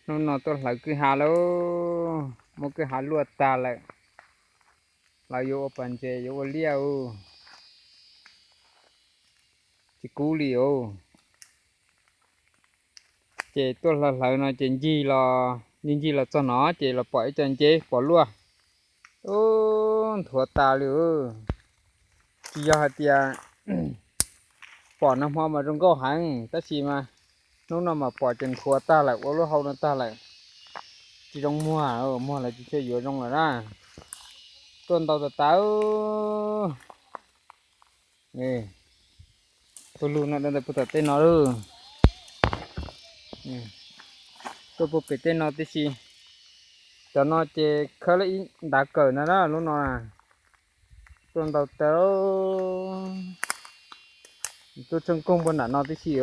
Hnub no tuaj hlawv kwj ha lauj, muab kwj ha luaj tag lawm. Hlawv yuav ua pas ntses yuav ua liaj ub, tsis kub li os. Ces tuaj hlawv hlawv no ces ncig los, ncig ncig los txog no ces los pom ib co nceb pos luaj. Ub, nthuav tas li. Tsis yog hais tias pom nag hmo mas zoo nkauj heev tab sis mas hnub no mas pom ces nthuav tag lawm, ua lub hau no tag lawm. Tsis zoo muag, muag lawm tsis tshua yuav zoo lawm na. Tuaj ntau tas tas. Tus lug no da ntawm puag tom tej no lawm. Tuaj puag pem tej no tib si. Cov no ces khawb lawm ib ntav kawm ntag na lub no. Tuaj ntau tas. Tuaj tsheej koog puag nram no tib si.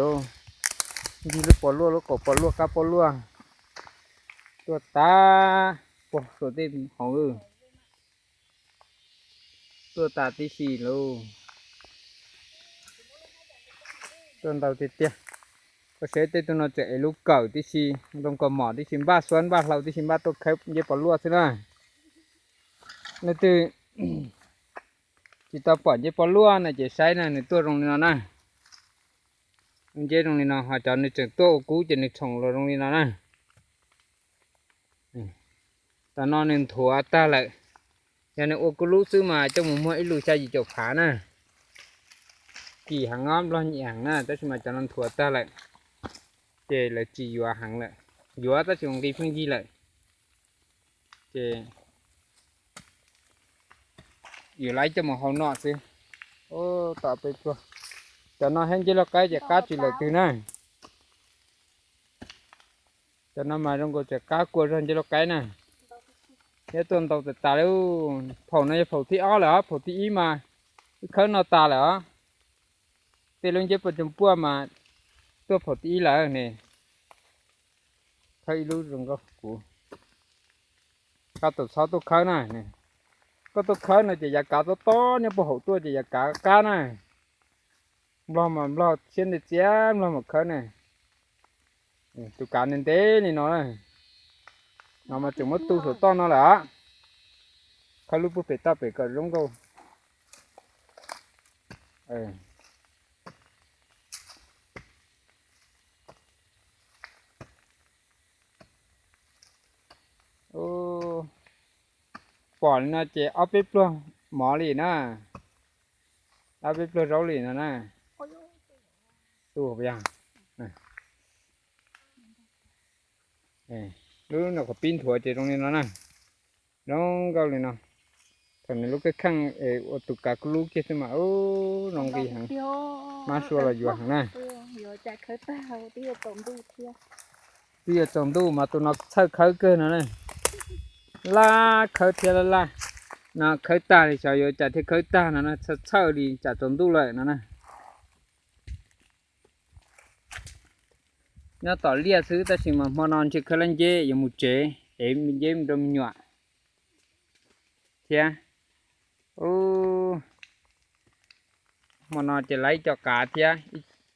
Ncig lub pos luaj, lub qaum pos luaj, kab pos luaj. Tuaj tas puag saum tej hauv. Tuaj tas tib si lauj. Tuaj ntau tiag tiag. Koj saib tej tug no tseem ev lub kawm tib si, ntoo kaus mom tib si, npaj xuab npaj hlau tib si, npaj tuaj khawb nceb pos luaj xwb na. Leej twg tsis tau pom nceb pos luaj na ces saib na, nws tuaj zoo li no na. Nceb zoo li no, ho cov nws tseem tuaj ua kub ces nws tshoom los zoo li no na. Tam no nws nthuav tag lawm. Yog nws ua kub lub xwb mas coj mus muag ib lus xya yim caum phav na. Kim heev os, nplog nyim heev na, tab sis mas cov no nthuav tag lawm, ces lawv tsis yuav heev lawm. Yuav tab sis ua nqi pheej yig lawm. Ces yuav lawv coj mus hau noj xwb. Tom peb pluag. Cov no thiab nceb lauj qaib ces qab tsis lawm twg na. Cov no mas zoo nkaus tseem qab kua zog nceb lauj qaib na. Thiab tuaj ntau tas tas li. Phaum no yog phaum thib ob lawm os, phaum thib ib mas wb khawb no tas lawm os. Tej lub nceb pos tsoom puaj mas tuaj phaum thib ib lawm ne. Khawb ib lub zoo nkauj kuv. Koj tus txhob tuaj khawb na. Koj tuaj khawb no ces yav kav tob tob nyob puag hauv tuaj ces yav kav qab na. Nplog mas nplog siab ntev txias nplog mas khawb na. Tus kav ntev ntev li no na. No mas tseem muab tu saum toj no lawm. Khawb lub puag pem toj pem kom zoo nkauj. Pom li no ces ob peb pluag mov li na. Ob peb pluag zaub li no na. Tu, lub no qhov pib nthuav ces zoo li no na. Zoo nkauj li no. Thaum nws lub kheej kheej es ua tus kav kuj lub kiag xwb mas ub zoo nqi heev. Mab sua los yuav heev na. Twb yuav tsaus ntuj mas tus no txhawj khawb kawg no na. Laj khawb thiab laj laj. No khawb tag li xyov yuav cas thiaj khawb tag no na, txhawj txhawj li tsam tsaus ntuj lawm no na. Nyob tom liaj xwb tab sis mas hmo no ntshe khawb lab nceb yuav mus tsev, ev nceb rau me nyuam thiab. Hmo no ces lawv ib co qav thiab,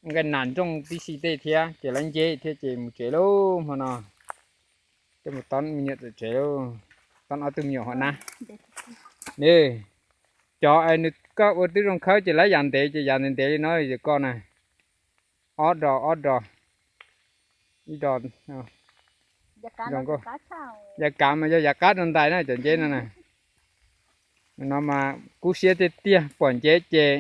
nqaij nas nrooj tib si tej thiab ces lawv nceb thiab ces mus tsev lauj hmo no. Coj mus tob me nyuam txawm tsev lauj, tob ob tug me nyuam hauv na. Cov es nws koj ua twb zoo khawb ces lawv yav ntev ces yav ntev ntev li no yog koj na. Ob dos ob dos, ib dos, zoo nkauj. Yav kav mas yog yav qab rau ntais na cov nceb no na. No mas kub siab tiag tiag, pom nceb ces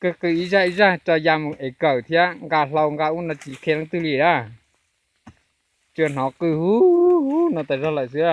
kawg qw ib zaj ib zaj tso ya mus ev kawm thiab nqa hlau nqa ub no tsis qhia leej twg li a. Tsuas hnov qw huv huv no tas zog lawm xwb.